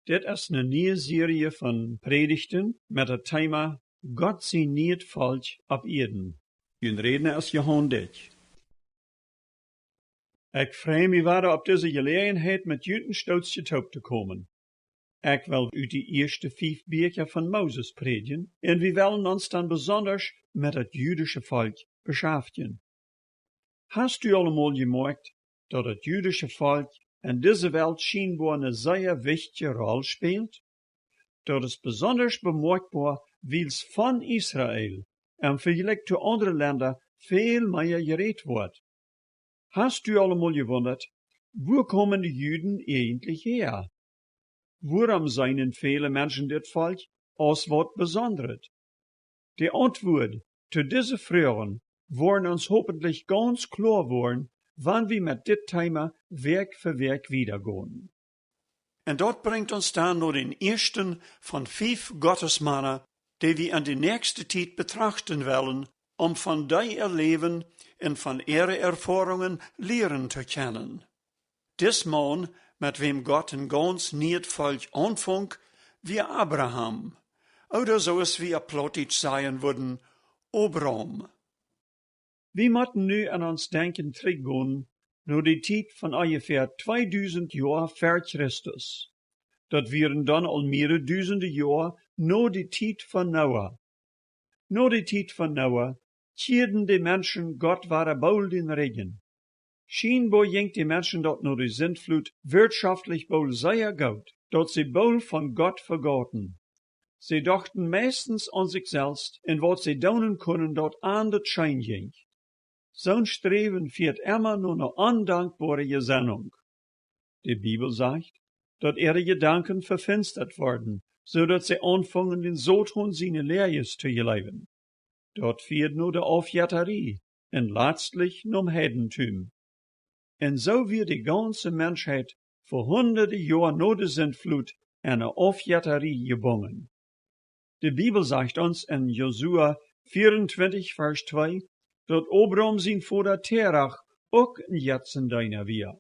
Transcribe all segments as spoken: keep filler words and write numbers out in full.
Dit es ne niee Serie von Prädichten met daut Thema Gott sien nieet Volkj opp Ieed. Jun Rädna es Johan Dyck. Ekj frei mie wada opp dise Jeläajenheit, met junt een Stootje toop to komen. Ekj well ut de ieeschte fief Bieekja von Moses prädjen, un wie wellen ons dan besondasch met daut judische Volkj beschaftjen. Hast du aul emol jemoakjt, daut daut judische Volkj en dise Welt schienboa ne sea wichtje Rol spält? Daut es besondasch bemoakjboa, wiels von Israel em Vejlikj to aundre Lenda väl mea jerädt woat. Hast du aul emol jewundat, wua komen de Juden eejentlich häa? Wuarom seenen väle Menschen dit Volkj aus waut Besondret? De Auntwuat to dise Froagen woaren ons hopentlich gaunz kloa woaren, wan wie met dit Thema Wäakj fa Wäakj wieda gonen. Un daut brinjt ons dan no dän ieeschten von fief Gottesmana, dee wie en de näakjste Tiet betrachten wellen, om von dee äa Läwen un von äare Erfoarungen lieren to kjennen. Dis Maun, met wäm Gott een gaunz nieet Volkj aunfunk, wia Abraham, ooda soo aus wie opp Plautdietsch sajen wudden, Abram. Wie motten nu aun ons Denkjen trigjgonen no de Tiet von onjefäa tweedusent Joa ver Christus. Daut wieren dan aul mearere dusende Joa no de Tiet von Noah. No de Tiet von Noah kjieeden de Menschen Gott wada boolt dän Rigjen. Schienboa jinkj de Menschen daut no de Sintflut wirtschoftlich boolt sea goot, daut see boolt von Gott vegauten. See dochten meistens aun sikj selfst un waut see doonen kunnen, daut an daut scheen jinkj. Soon Sträwen fieet emma no ne ondankboare Jesennunk. De Bibel sajcht, daut äare Jedanken vefinstat worden, soo daut see aunfungen, dän Soton siene Läajes to jleewen. Daut fieed no de Aufjettarie un latstlich nom Heidentum. Un soo wia de gaunze Menschheit fa hundade Joa no de Sintflut en ne Aufjettarie jebungen. De Bibel sajcht ons en Josua vieruntwintich, Varsch twee, daut Abram sien Voda Terach uk een Jetzendeena wia.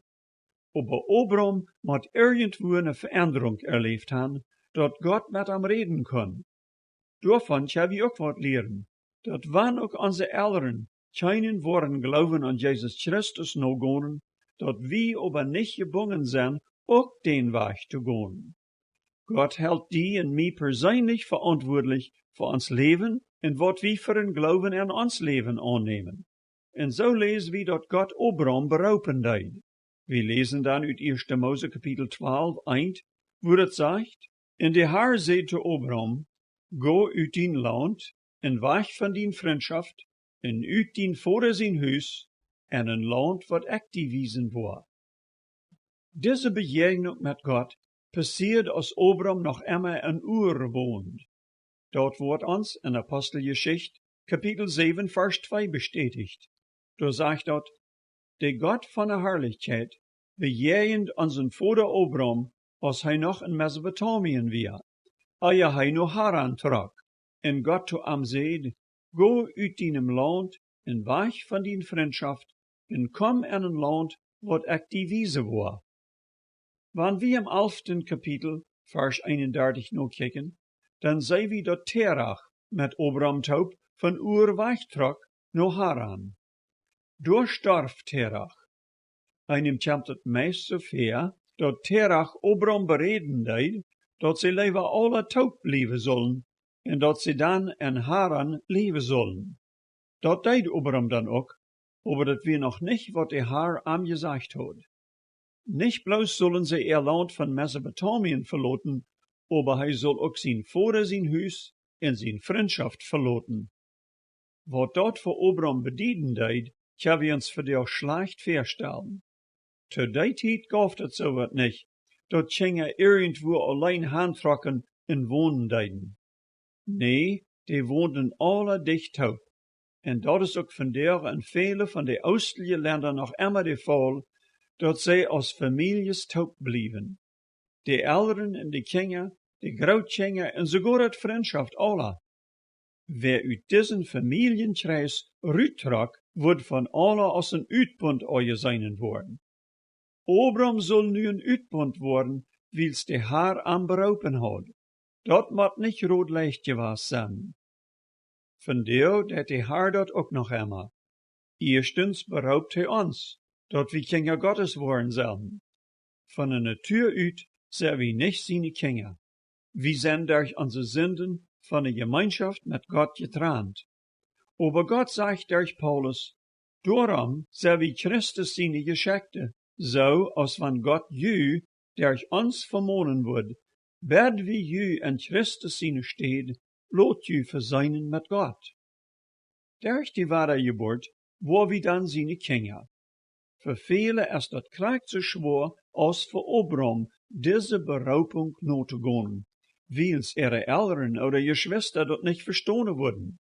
Oba Abram mott irjentwua ne Veendrunk erläft han, daut Gott met am räden kunn. Doavon kjenn wie uk waut lieren, daut wan uk onse Elren kjeenen woaren Gloowen aun Jesus Christus nogonen, daut wie oba nich jebungen sent, uk dän Wajch to gonen. Gott helt die un mie perseenlich veauntwuatlich fa ons Läwen un waut wie fa een Gloowen en ons Läwen aunnämen. Un soo läs wie, daut Gott Abram beroopen deed. Wie läsen dan ut ieeschte Mose Kapitel twalf, eent, wua daut sajcht: Un de Har säd to Abram: Go ut dien Launt un wajch von dien Frintschoft un ut dien Voda sien Hus en een Launt, waut ekj die wiesen woa. Dise Bejäajnunk met Gott passieed, aus Abram noch emma en Ur wond. Daut woat ons en Aposteljeschicht, Kapitel säwen, Varsch twee bestäticht. Doa sajcht daut: De Gott von de Harlichkjeit bejäajend onsen Voda Abram, aus hee noch en Mesopotamien wia, ea hee no Haran trock, un Gott to am säd: Go ut dienem Launt un wajch von dien Frintschoft un komm en een Launt, waut ekj die wiesen woa. Wan wie em alften Kapitel, Varsch eenundartich nokjikjen, dan seenen wie, daut Terach met Abram toop von Ur wajchtrock no Haran. Doa storf Terach. Eenem kjemt daut meist soo väa, daut Terach Abram beräden deed, daut see leewa aula toop bliewen sullen un daut see dan en Haran läwen sullen. Daut deed Abram dan uk, oba daut wia noch nich, waut de Har am jesajcht haud. Nich bloos sullen see äa Launt von Mesopotamien veloten, oba hee sull uk sien Voda sien Hus un sien Frintschoft veloten. Waut daut fa Abram bedieden deed, kjenn wie ons vondoag schlajcht väastalen. To dee Tiet gauf daut soo waut nich, daut Kjinja irjentwua auleen hantrocken un wonen deeden. Nä, dee wonden aula dicht toop. Un daut es uk vondoag en väle von de oostelje Lenda noch emma de Faul, daut see aus Famieljes toop bliewen. De Elren un de Kjinja, de Grootkjinja un soogoa de Frintschoft, aula. Wäa ut disen Famieljenkjreis ruttrock, wudd von aula aus een Utbunt aunjeseenen woaren. Abram sull nu een Utbunt woaren, wiels de Har am beroopen haud. Daut mott nich jrod leicht jewast sennen. Vondoag deit de Har daut uk noch emma. Ieeschtens beroopt hee ons, daut wie Kjinja Gottes woaren sellen. Von de Natua ut sent wie nich siene Kjinja. Wie sent derch onse Sinden von de Jemeenschoft met Gott jetrant. Oba Gott sajcht derch Paulus: Doarom sent wie Christus siene Jeschekjte, soo aus wan Gott ju derch ons vemonen wudd: Bäd wie ju en Christus siene Städ, lot ju veseenen met Gott. Derch de Wadajeburt woa wie dan siene Kjinja. Fa väle es daut krakjt soo schwoa aus fa Abraham, dise Beroopunk notogonen, wiels äare Elren ooda Jeschwista daut nich vestonen wudden.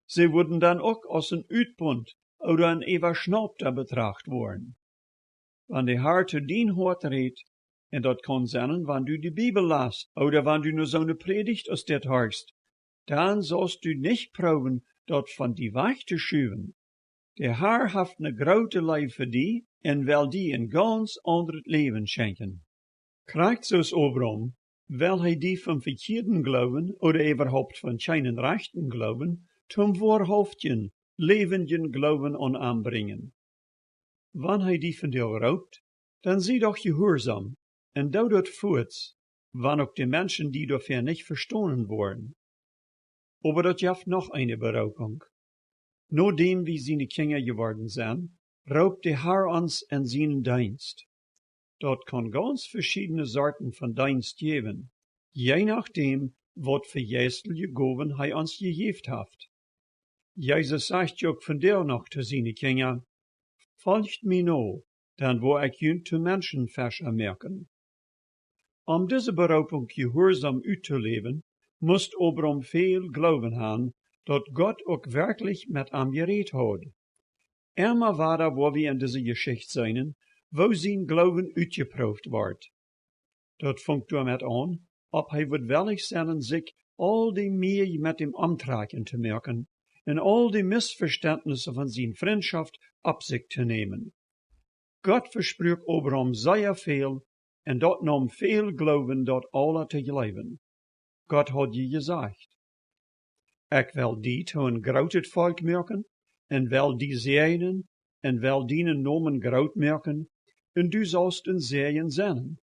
See wudden dan uk aus een Utbunt ooda een Äwaschnaupta betracht woaren. Wan de Har to dien Hoat rät, un daut kaun sennen, wan du de Bibel last ooda wan du no soone Prädicht aus dit horchst, dan saust du nich proowen, daut von die wajch to schuwen. De Har haft ne groote Leew fa die un well die een gaunz aundret Läwen schenkjen. Krakjt soo aus Abraham well hee die von vekjieeden Gloowen ooda äwahaupt von kjeenen rajchten Gloowen toom woarhauftjen, läwendjen Gloowen aun am brinjen. Wan hee die vondoag roopt, dan sie doch jehuarsom un doo daut fuaz, wan uk de Menschen die doafäa nich vestonen woaren. Oba daut jeft noch eene Beroopunk. Nodäm wie siene Kjinja jeworden sent, roopt de Har ons en sienen Deenst. Daut kaun gaunz veschiedne Sorten von Deenst jäwen, je nodäm, waut fa jeistelje Gowen hee ons jejäft haft. Jesus sajcht je uk vondoag noch to siene Kjinja: Folcht mie no, dan woa ekj junt to Menschenfescha moaken. Om dise Beroopunk jehuarsom uttoläwen, musst Abraham väl Gloowen han, daut Gott uk werkjlich met am jerät haud. Emma wada woa wie en dise Jeschicht seenen, woo sien Gloowen utjeprooft wort. Daut funk doamet aun, auf hee wudd wellich sennen, sikj aul de Mieej met am omtrakjen to moaken un aul de Missvestentnisse von siene Frintschoft opp sikj to nämen. Gott vespruak Abraham sea väl, un daut naum väl Gloowen, daut aula to jleewen. Gott haud je jesajcht: Ekj well die to een grootet Volkj moaken, un well die säajnen, un well dienen Nomen groot moaken, un du saust een Säajen sennen.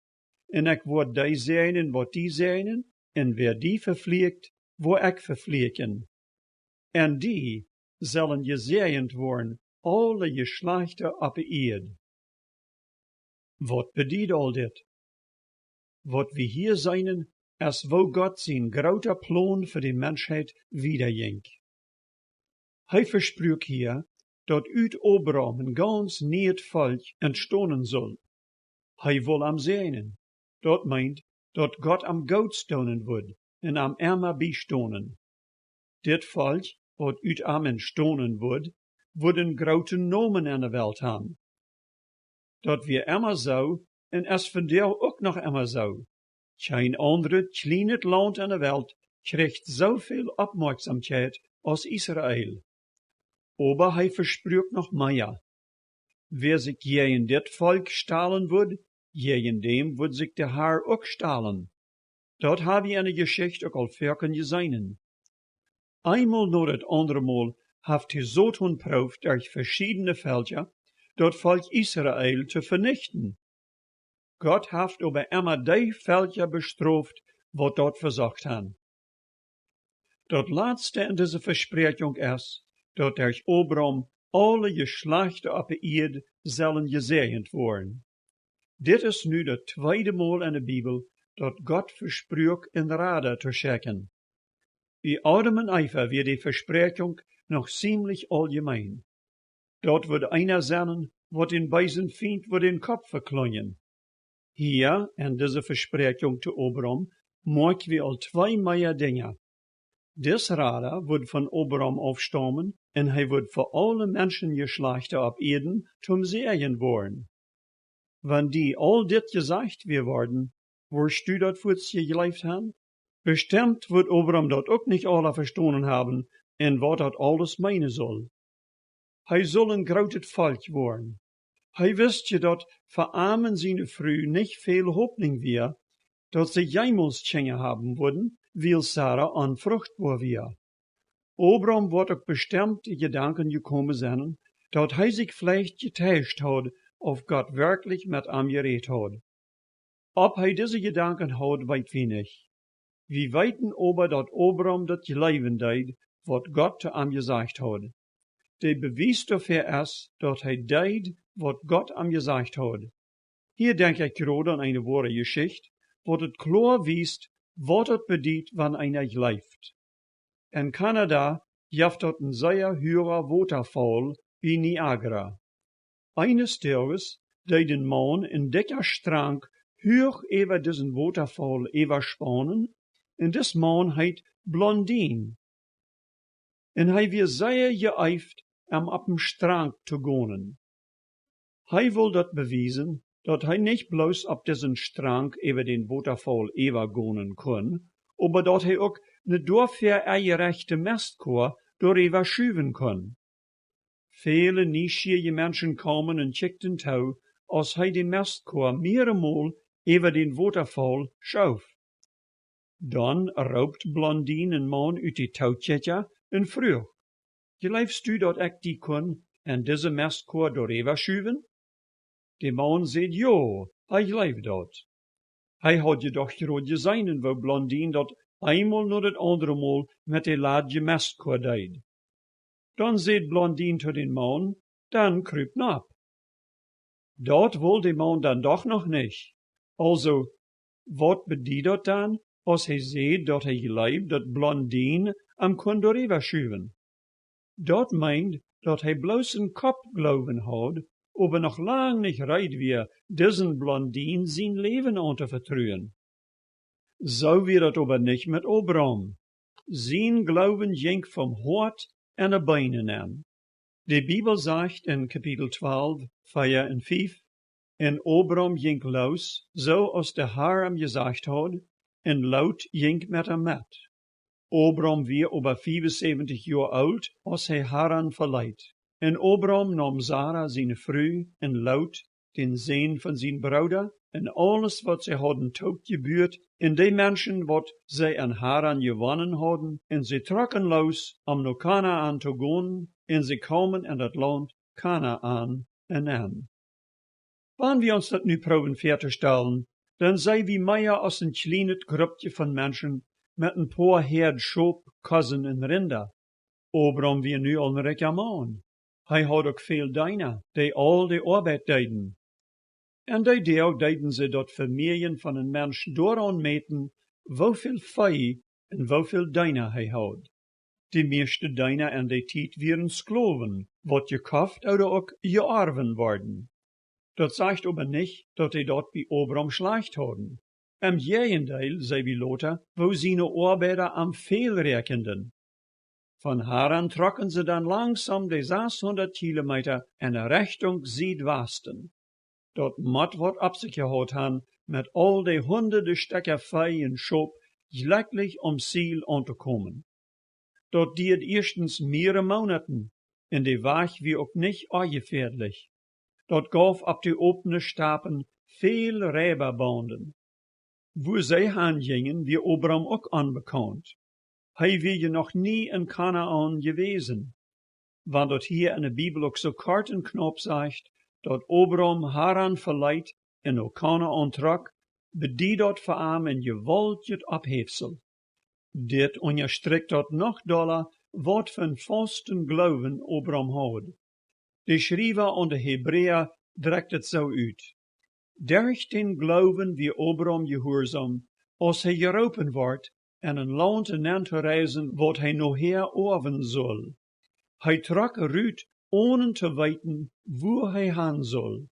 Un ekj woa dee säajnen, waut die säajnen, un wäa die veflieekjt, woa ekj veflieekjen. En die sellen jesäajent woaren aule Jeschlajchta oppe Ieed. Waut bediet aul dit? Waut wie hia seenen, es woo Gott sien groota Plon fa de Menschheit wieda jinkj. Hee vespruak hia, daut ut Abraham een gaunz nieet Volkj entstonen sull. Hee wull am säajnen. Daut meent, daut Gott am Goots doonen wudd un am emma biestonen. Dit Volkj, waut ut am entstonen wudd, wudd een grooten Nomen en de Welt han. Daut wia emma soo un es vondoag uk noch emma soo. Kjeen aundret kjlienet Launt en de Welt kjricht soo väl Oppmoakjsomkjeit aus Israel. Oba hee vespruak noch mea. Wäa sikj jäajen dit Volkj stalen wudd, jäajen däm wudd sikj de Har uk stalen. Daut ha wie en de Jeschicht uk aul foaken jeseenen. Eenmol no daut aundre Mol haft de Soton proowt derch veschiedne Velkja daut Volkj Israel to venichten. Gott haft oba emma dee Velkja bestroft, waut daut vesocht han. Daut latste en dise Vespräakjunk es, daut derch Abraham aule Jeschlajchta oppe Ieed sellen jesäajent woaren. Dit es nu daut tweede Mol en de Bibel, daut Gott vespruak een Rada to schekjen. Bie Adam un Eva wia de Vespräakjunk noch ziemlich auljemeen. Daut wudd eena sennen, waut dän beesen Fient wudd dän Kopp veklunjen. Hia en dise Vespräakjunk to Abraham moakj wie aul twee mea Dinja. Dis Rada wudd von Abraham aufstaumen un hee wudd fa aule Menschenjeschlajchta opp Ieed toom Säajen woaren. Wan die aul dit jesajcht wia worden, wurscht du daut fuaz jejleeft han? Bestemt wudd Abraham daut uk nich aula vestonen haben un waut daut aules meenen sull. Hee sull een grootet Volkj woaren. Hee wist je, daut fa am un siene Fru nich väl Hopninj wia, daut see jemols Kjinja haben wudden, wiels Sara onfruchtboa wia. Abram woat uk bestemmt de Jedanken jekomen sennen, daut hee sikj veleicht jeteischt haud, auf Gott werkjlich met am jerädt haud. Auf hee dise Jedanken haud, weet wie nich. Wie weeten oba, daut Abram daut jleewen deed, waut Gott to am jesajcht haud. De Bewies doafäa es, daut hee deed, waut Gott am jesajcht haud. Hia denkj ekj jrod aun eene woare Jeschicht, waut et kloa wiest, waut et bediet, wan eena jleeft. En Kanada jeft daut een sea huaga Wotafaul bie Niagara. Eenes Doages deed een Maun een dikja Strank huach äwa disen Wotafaul äwaspaunen, un dis Maun heet Blondin. Un hee wia sea jeeeft, om opp dän Strank to gonen. Hee wull daut bewiesen, daut hee nich bloos opp disen Strank äwa dän Wotafaul äwagonen kunn, oba daut hee uk ne doafäa enjerechte Mestkoa doaräwa schuwen kunn. Väle nieschieeje Menschen kaumen un kjikjten too, aus hee de Mestkoa mieremol äwa dän Wotafaul schoof. Dan roopt Blondin een Maun ut de Tookjikja un fruach: "Jleefst du, daut ekj die kunn en dise Mestkoa doaräwa schuwen?" De Maun säd jo, hee jleewd daut. Hee haud je doch jrod jeseenen, woo Blondin daut eemol no daut aundre Mol met de ladje Mestkoa deed. Dan säd Blondin to dän Maun: "Dan krup nopp." Daut wull de Maun dan doch noch nich. Aulsoo, waut bediet daut dan, aus hee säd, daut hee jleewd, daut Blondin am kunn doaräwa schuwen? Daut meend, daut hee bloos een Koppgloowen haud, oba noch lang nich reed wia, disen Blondin sien Läwen auntovetruen. Soo wia daut oba nich met Abram. Sien Gloowen jinkj vom Hoat en de Beenen aun. De Bibel sajcht en Kapitel twalf, vea un fief: "Un Abram jinkj loos, soo aus de Har am jesajcht haud, un Lot jinkj met am met." Abram wia oba fiewunsäwentich Joa oolt, aus hee Haran veleet. Un Abram naum Sara, siene Fru, un Lot, dän Sän von sien Brooda, un aules, waut see hauden toopjebuat, un de Menschen, waut see en Haran jewonnen hauden, un see trocken loos, om no Kanaan to gonen, un see kaumen en daut Launt Kanaan enenn. Wan wie ons daut nu proowen väatostalen, dan seen wie mea aus een kjlienet Gruppje von Menschen met een poa Häad Schop, Kosen un Rinda. Abram wia nu aul een rikja Maun. Hee haud uk väl Deena, dee aul de Oabeit deeden. En dee Doag deeden see daut Vemäajen von een Mensch doaraun mäten, woo väl Vee un woo väl Deena hee haud. De mieeschte Deena en dee Tiet wieren Sklowen, waut jekoft ooda uk jeorwen worden. Daut sajcht oba nich, daut dee daut bie Abram schlajcht hauden. Em Jäajendeel, see wie lota, woo siene Oabeida am väl räakjenden. Von Haran trocken see dan langsom de sashundat Kilometa en Rechtunk Siedwasten. Daut mott waut opp sikj jehaut han, met aul de hundade Stekja Vee un Schop jlekjlich aum Ziel auntokomen. Daut dieed ieeschtens miere Moonaten, un de Wajch wia uk nich onjefäadlich. Daut gauf opp de opne Stapen väl Reibabunden. Wua see han jinjen, wia Abram uk onbekaunt. Hee wia je noch nie en Kanaan jewäsen. Wan daut hia en de Bibel uk soo kort un knaup sajcht, daut Abram Haran veleet un no Kanaan trock, bediet daut fa am een jewaultjet Ophäwsel. Dit unjastrikjt daut noch dolla, waut fa een fausten Gloowen Abram haud. De Schriewa aun de Hebräa drekjt et soo ut: Derch dän Gloowen wia Abram jehuarsom, aus hee jeroopen wort, en een Launt enenn to reisen, waut hee nohäa oawen sull. Hee trock rut, onen to weeten, wua hee han sull.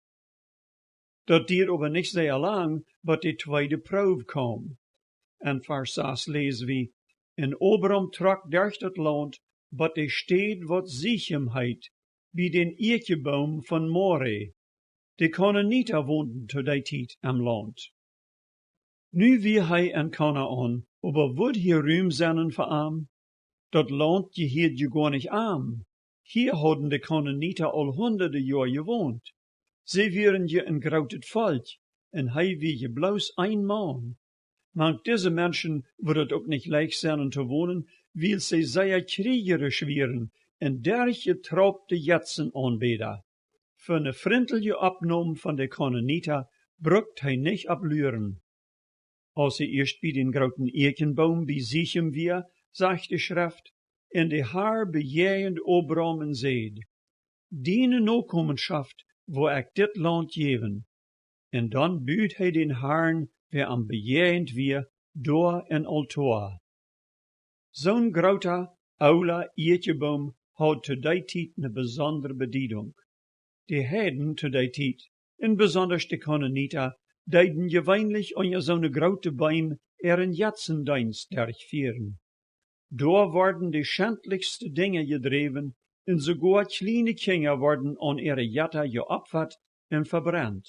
Daut dieed oba nich sea lang, bat de tweede Proow kaum. En Varsch sas läs wie: Un Abram trock derch daut Launt, bat de Städ, waut Sichem heet, bie dän Iekjeboom von More. De Kanaanita wonden to dee Tiet em Launt. Nu wia hee en Kanaan, oba wudd hia Rum sennen fa am? Daut Launt jehieed je goanich am. Hia hauden de Kanaanita aul hundade Joa jewont. See wieren je een grootet Volkj, un hee wia je bloos een Maun. Mank dise Menschen wudd daut uk nich leicht sennen to wonen, wiels see sea kjriejerisch wieren un derchjetraupte Jetzenaunbäda. Fa ne frintelje Oppnom von de Kanaanita brukt hee nich opp luren. Aus hee ieescht bie dän grooten Ieekjenboom bie Sichem wia, sajcht de Schreft: Un de Har bejäajend Abram un säd: Diene Nokomenschoft woa ekj dit Launt jäwen. Un dan bud hee dän Harn, wäa am bejäajent wia, doa een Altoa. Soon groota, oola Ieekjenboom haud to dee Tiet ne besondre Bediedunk. De Heiden to dee Tiet, un besondasch de Kanaanita, deeden jeweenlich unja soone groote Beem äaren Jetzendeenst derchfieren. Doa worden de schentlichste Dinja jedräwen, un soogoa kjliene Kjinja worden aun äare Jetta jeopfat un vebrent.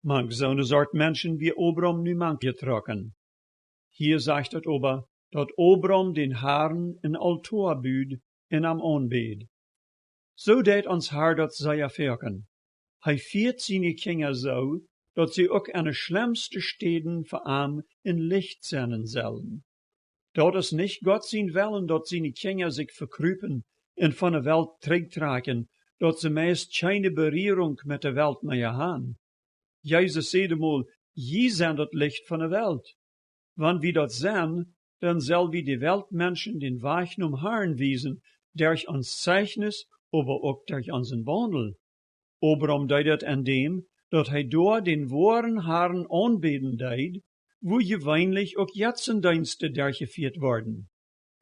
Mank soone Sort Menschen wia Abram nu mank jetrocken. Hia sajcht daut oba, daut Abram dän Harn een Altoa bud un am aunbäd. Soo deit ons Har daut sea foaken. Hee fieet siene Kjinja soo, daut see uk en de schlemmste Städen fa am een Licht sennen sellen. Daut es nich Gott sien Wellen, daut siene Kjinja sikj vekrupen un von de Welt trigjtrakjen, daut see meist kjeene Berierunk met de Welt mea han. Jesus säd emol: Jie sent daut Licht von de Welt. Wan wie daut sent, dan sell wie de Weltmenschen dän Wajch nom Harn wiesen, derch ons Zeichnis, oba uk derch onsen Waundel. Abram deed daut en däm, daut hee doa dän woaren Harn aunbäden deed, wua jeweenlich uk Jetzendeenste derchjefieet worden.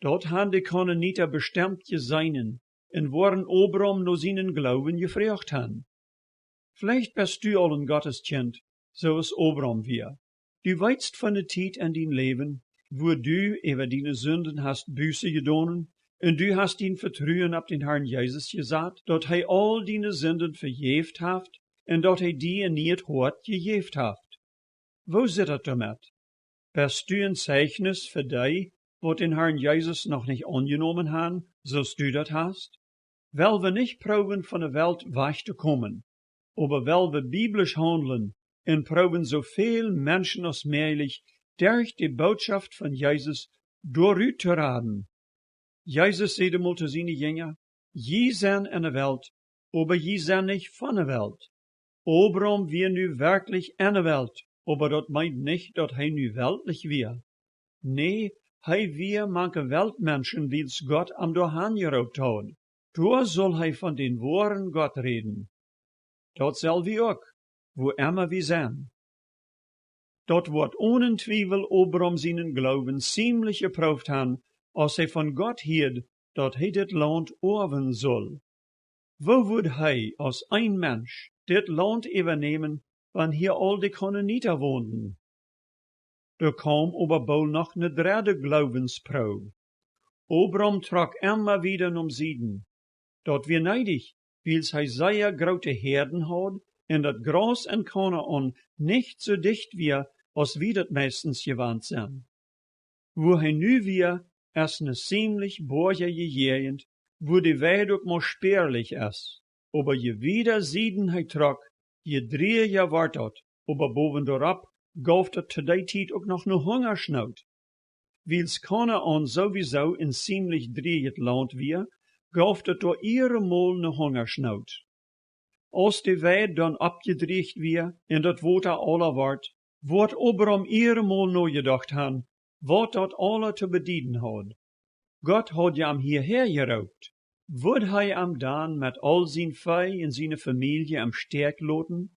Daut han de Kanaanita bestemt jeseenen un woaren Abram no sienen Gloowen jefroacht han. Veleicht best du aul een Gotteskjint, soo aus Abram wia. Du weetst von ne Tiet en dien Läwen, wua du äwa diene Sinden hast Buße jedonen, un du hast dien Vetruen opp dän Harn Jesus jesat, daut hee aul diene Sinden vejäft haft un daut hee die een nieet Hoat jejäft haft. Woo sitt daut doamet? Best du een Zeichnis fa dee, waut dän Harn Jesus noch nich aunjenomen han, soo aus du daut hast? Well wie nich proowen von de Welt wajch to komen, oba well wie biblisch haundlen un proowen soo väl Menschen aus mäajlich derch de Bootschoft von Jesus doarut to raden. Jesus säd emol to siene Jinja: Jie sent en de Welt, oba jie sent nich von de Welt. Abram wia nu werkjlich en de Welt, oba daut meent nich, daut hee nu weltlich wia. Nä, hee wia mank de Weltmenschen, wiels Gott am doa han jeroopt haud. Doa sull hee von dän woaren Gott räden. Daut sell wie uk, wuaemma wie sent. Daut woat onen Twiewel Abram sienen Gloowen ziemlich jeprooft han, aus hee von Gott hieed, daut hee dit Launt oawen sull. Woo wudd hee aus een Mensch dit Launt äwanämen, wan hia aul de Kanaanita wonden? Doa kaum oba boolt noch ne dredde Gloowensproow. Abram trock emma wieda nom Sieden. Daut wia needich, wiels hee sea groote Häaden haud un daut Graus en Kanaan nich soo dicht wia, aus wie daut meistens jewant sent. Wua hee nu wia, es ne ziemlich boajje Jäajent, wua de Weid uk mau späarlich es. Oba je wieda Sieden hee trock, je drieeja wort daut, oba bowen doaropp gauf daut to dee Tiet uk noch ne Hungaschnoot. Wiels Kanaan sowieso een ziemlich drieejet Launt wia, gauf daut doa ieremol ne Hungaschnoot. Aus de Weid dan oppjedrieecht wia un daut Wota aula wort, woat Abram ieremol nojedocht han, waut daut aula to bedieden haud. Gott haud je am hiahäa jeroopt. Wudd hee am dan met aul sien Vee un siene Famielje em Stekj loten?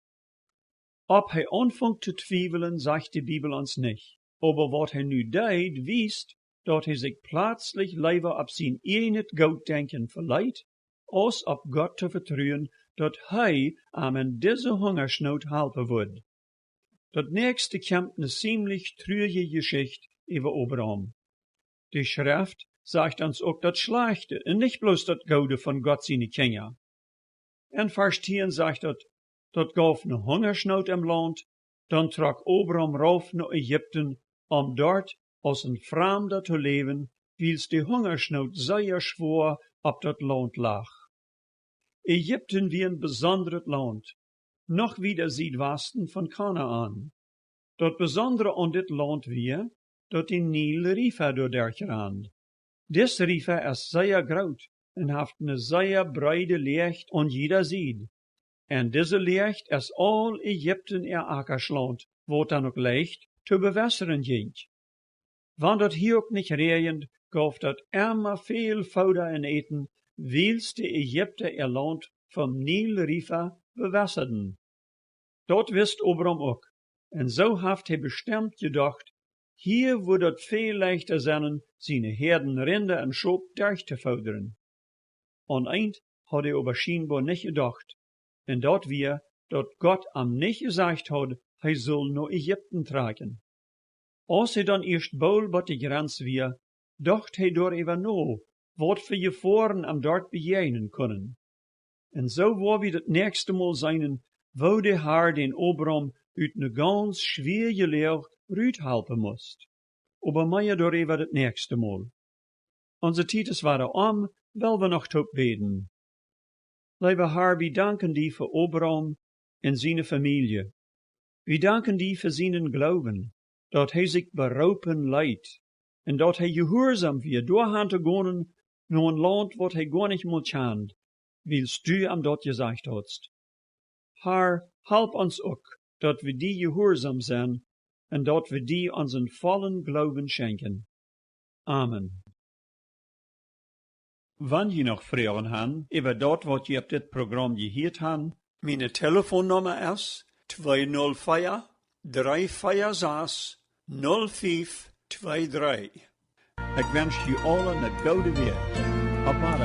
Auf hee aunfunk to twiewlen, sajcht de Bibel ons nich. Oba waut hee nu deed, wiest, daut hee sikj plazlich leewa opp sien ieejnet Gootdenkjen veleet, aus opp Gott to vetruen, daut hee am en dise Hungaschnoot halpen wudd. Daut näakjste kjemt ne ziemlich truaje Jeschicht äwa Abram. De Schreft sajcht ons uk daut Schlajchte un nich bloos daut Goode von Gott siene Kjinja. En Varsch tieen sajcht daut: Daut gauf ne Hungaschnoot em Launt, dan trock Abram rauf no Ägipten, om doa aus een Framda to läwen, wiels de Hungaschnoot sea schwoa opp daut Launt lach. Ägipten wia een besondret Launt, noch wieda Siedwasten von Kanaan. Daut besondre aun dit Launt wia, daut de Nil Riefa doaderch rand. Dis Riefa es sea groot un haft ne sea breede Läacht aun jieda Sied. Un dise Läacht es aul Ägipten äa Akaschlaunt, waut dan uk leicht to bewässren jinkj. Wan daut hia uk nich räajend, gauf daut emma väl Fooda un Äten, wiels de Ägipta äa Launt vom Nil Riefa bewässaden. Daut wist Abram uk, un soo haft hee bestemt jedocht, hia wudd daut väl leichta sennen, siene Häaden Rinda un Schop derch to foodren. Aun eent haud hee oba schienboa nich jedocht, un daut wia, daut Gott am nich jesajcht haud, hee sull no Ägipten trakjen. Aus hee dan ieescht boolt bie de Jrenz wia, docht hee doaräwa no, waut fa Jefoaren am doat bejäajnen kunnen. Un soo woa wie daut näakjste Mol seenen, woo de Har dän Abram ut ne gaunz schwiere Loag ruthalpen musst. Oba mea doaräwa daut näakjste Mol. Onse Tiet es wada om, well wie noch toop bäden. Leewa Har, wie danken die fa Abram un siene Famielje. Wie danken die fa sienen Gloowen, daut hee sikj beroopen leet un daut hee jehuarsom wia, doahan to gonen, no een Launt, waut hee goanich mol kjand, wiels du am daut jesajcht haudst. Har, halp ons uk, daut wie die jehuarsom senn un daut wie die onsen vollen Gloowen schenkjen. Amen. Wan jie noch Froagen han äwa daut, waut jie opp dit Program jehieet han, miene Telefonnumma es twee null vea, dree vea sas, null fief twee dree. Ekj wensch june aula ne goode Wäakj. Opp Wada.